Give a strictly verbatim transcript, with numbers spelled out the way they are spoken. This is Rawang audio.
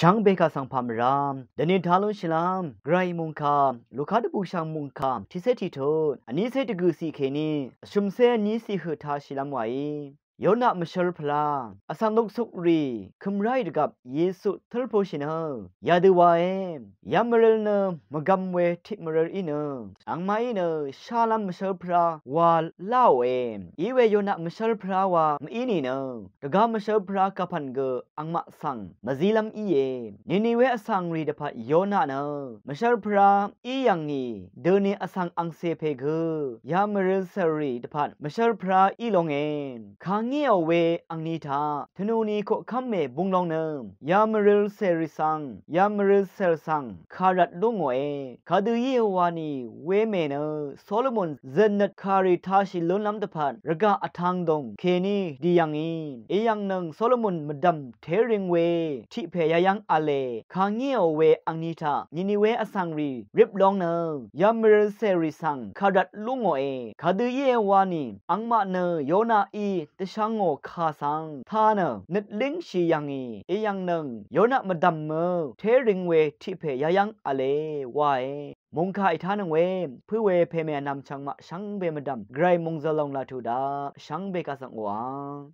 Shvngbe kaq svng pà mvrá dvni tá lúnshìlv́m Gvray mòngkà Luka dvbùshv̀ng mòngkà tiqcé tiqtut vnícé dvgø̀ ciq kèní vshø̀mcé vní ciq høq tāshìlv́m wàí. Yonaq mvshv́l pvlá vsvng nuksukrì kø̀m ráì dvgvp Yesu tǿl púshì nø yadø wae. Yamvrøl nø mvgvm we tiq mvrøl í nø angmaqí nø shálv́m mvshv́l pvlá wa láòe. Iwe Yonaq mvshv́l pvlá wa mv-í nìnø dvgá mvshv́l pvlá kapv̀n gø angmaq svng mvzílv́m íe. Niniwe vsvngrì dvpvt Yonaq nø mvshv́l pvlá í yv̀ngì døni vsvng angcè pè gø yamvrøl cèrrì dvpvt mvshv́l pvlá í longe. Kàngíò we angni taq tvnù ni koqkv́m mè bung long nø yamvrøl cèrrì svng yamvrøl cèr svng kàrvt lú ngòe. Kadø íe wa nì we mè nø Solomon zø̀tnøt kàrì tāshì lúnlv́m dvpvt rvgaq vtv̄ng dòng kèní dì yv̀ngì. Iyv̀ngnøng Solomon mvdv̀m téring we tiq pè yayv́ng v̄le. Kàngíò we angni taq niniwe vsvngrì rip long nø yamvrøl cèrrì svng kàrvt lú ngòe. Kadø íe wa nì angmaq nø Yonaqí dvshvngò kà svng tā nø nøt língshì yv̀ngì. Iyv̀ngnøng Yonaq mvdv̀mø téring we tiq pè yayv́ng v̄le wae. Mòngkà ìtánøng we pǿ we pèmè vnvm chvngmaq shvngbe mvdv̀m Gvray mòngzø̀l lòng laq tuq daq shvngbe kaq svng oqà